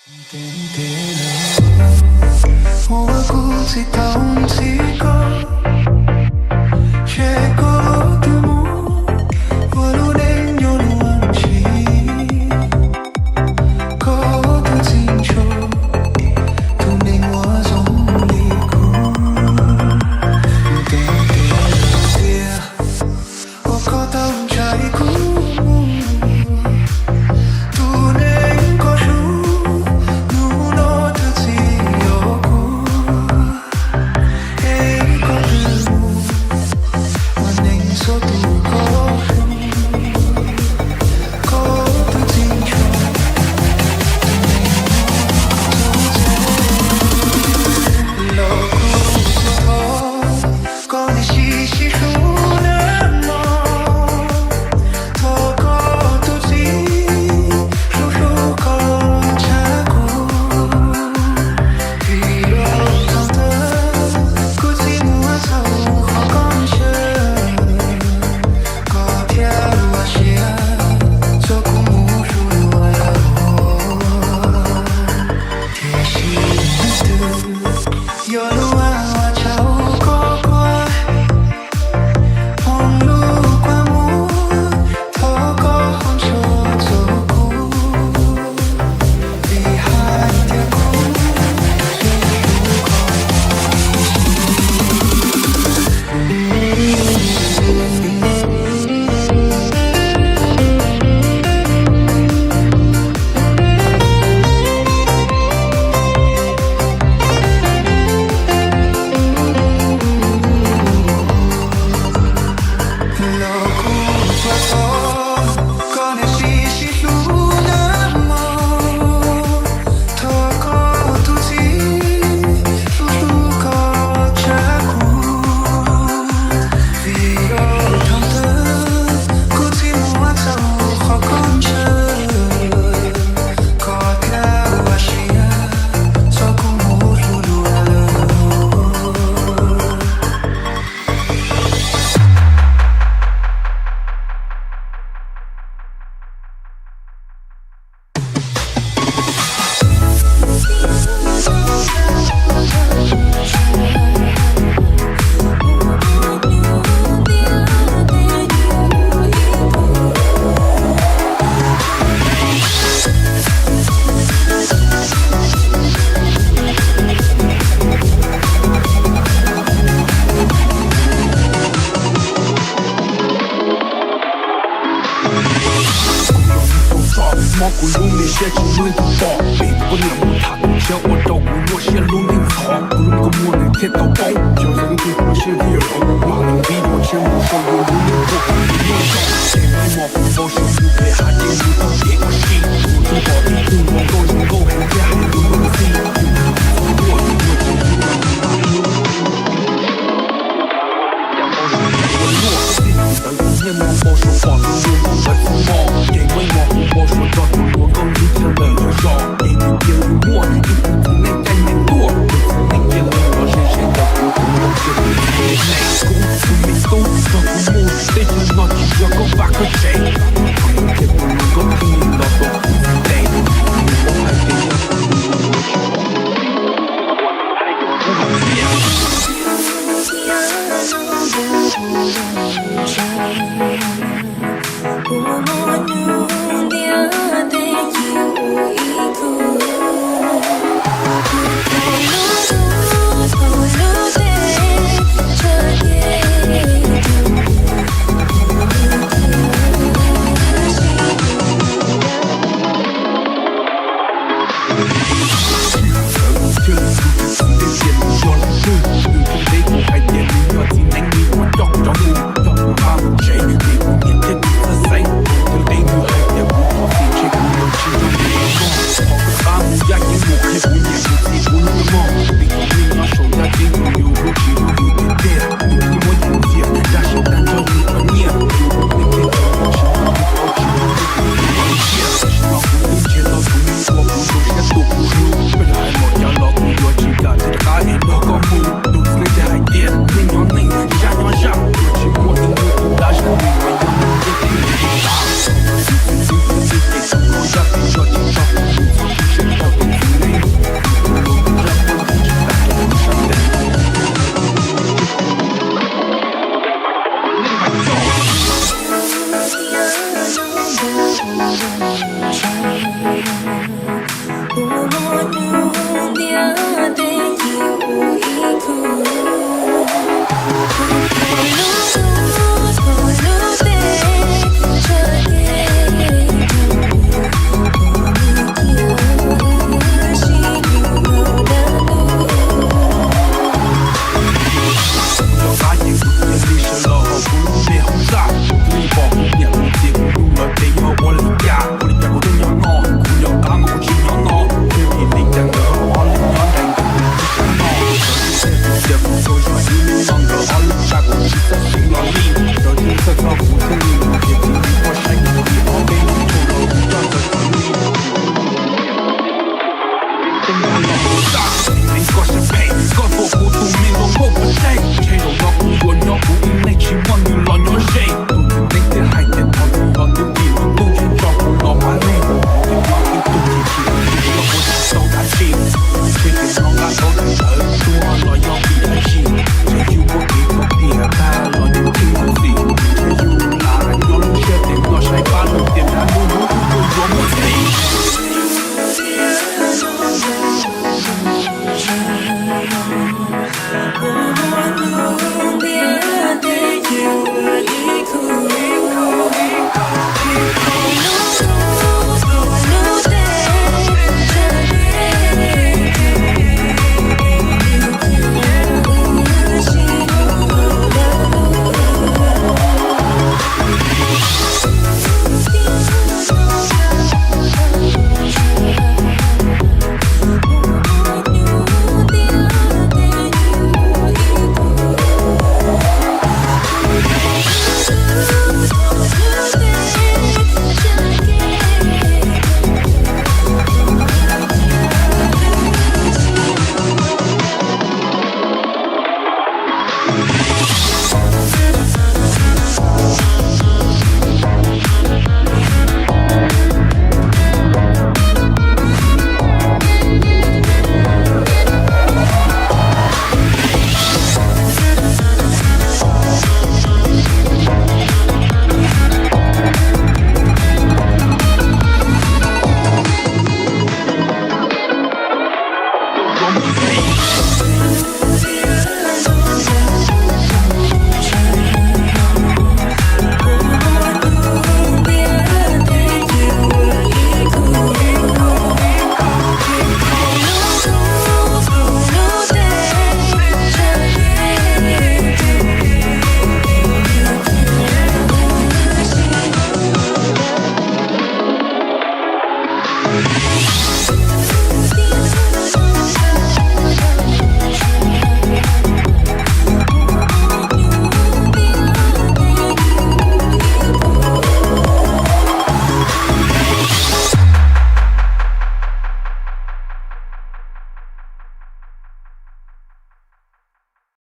Ua kuv tsis tau ntxim koj, ntshe koj twb mus ua lub neej nyob luag ntsis. Koj twb tsis ntshaw tus neeg uas zoo li kuv. Ntev ntev lawm tiag uas koj tau ntshai kuv mus. Tus neeg koj hlub hnub no twb tsis yog kuv. Es koj twb mus ua neej txhua tus koj hlub. Koj twb tsis ntshaw tus neeg uas zoo li kuv. Los kuv xav thov koj, nej sib sib hlub nawb mog. Thov koj tus txiv hlub hlub koj tshaj kuv. Vim los thaum ntawd kuv txiv muab txhaum qhov koj ntshaw, koj thiaj ua siab txog kuv mus hlub luag lawm. Tiam sis hnub twg yog lub uas tshauv koj quaj, hmoov lub kua muag, thov koj ho ntshua txog kuv, vim hais tias kuv yeej hlub koj. Los kuv xav thov koj, nej sib sib hlub nawb mog. Thov koj tus txiv hlub hlub koj tshaj kuv. Vim los thaum ntawd kuv txiv muab txhaum qhov koj ntshaw, koj thiaj ua siab txog kuv mus hlub luag lawm. Mob kuv lub me siab tsis muaj leej twg pom, vim poj niam mus tham tus tshiab ua rau kuv nyuaj siab lub neej ntxhov. Kuv lub kua muag nws thiaj tau poob, yog leej twg tus siab thiaj yog kuv ua leej twg tus tshiab mus sau yus lub neej tuaj kuv muaj zoo. Ces maj mos kuv npau suav mus pem hav ces mus tau kev ua si, kuv twb pom tib tug hluas nkauj zoo nkauj heev thiab hais lus luag ntxhi. Kuv tus txom nyuaj tsis muaj leej twg pab hlub. Cas npau suav tus hluas nkauj ntawd kuv niaj hnub npau suav pom tus hluas nkauj ntawd txhua hmo, ces maj mos kuv npau suav tso tus hluas nkauj ntawd cia lawm lawv zos, ces nws cia li muaj nws ib tug txiv neej caij nyoog tuaj, tus txiv neej cia li los ze ze ntawm kuv, kuv los cia li tus txiv neej. Kuv tus me tub, txog kuv mus, tej zaum no tsis yog koj vaj koj tsev, thaum tus hluas nkauj twb Tseem ua nug ntiav